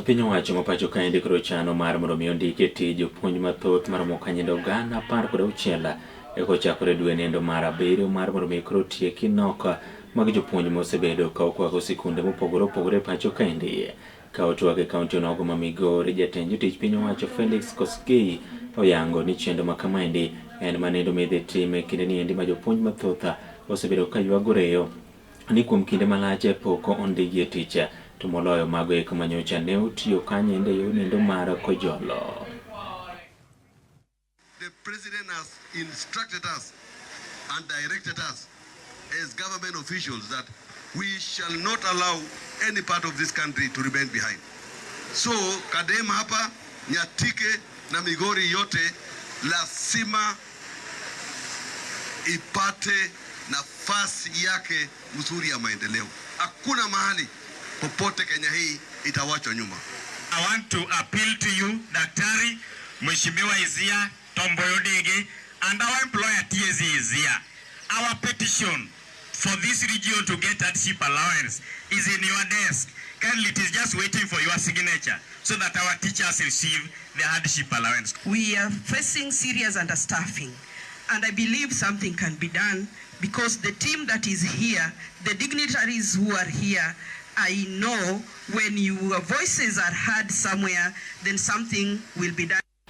Piny owacho ma pacho kaendi koro chano mar mondo mi ondiki e tij jopuonj mathoth maromo kanyendo 16,000 kochakore dwe nendo mar abiriyo mar mondo mi koro tieki nok mag jopuonj mosebedo ka okwako sikunde mopogore opogore e pacho kaendi. Ka otwak e kaunti onogo ma Migori, jatend jotich piny owacho Felix Koskei oyango ni chenro ma kamaendi en manendo midhi tim e kinde niendi ma jopuonj mathoth osebedo ka ywago reyo ni kuom kinde malach pok ondikgi e tich, to moloyo mago eko manyocha ne otiyo kanyende yo nendo mar Kojolo. The president has instructed us and directed us as government officials that we shall not allow any part of this country to remain behind. So Kadem hapa, Nyatike na Migori yote lazima ipate nafasi yake mzuri ya maendeleo. Hakuna mahali popote Kenya hii itawachwa nyuma. I want to appeal to you, Daktari Mheshimiwa Izia Tomboyo Dege, and our employer TSC is here. Our petition for this region to get hardship allowance is in your desk. Kindly, it is just waiting for your signature so that our teachers receive the hardship allowance. We are facing serious understaffing, and I believe something can be done because the team that is here, the dignitaries who are here, I know when your voices are heard somewhere, then something will be done.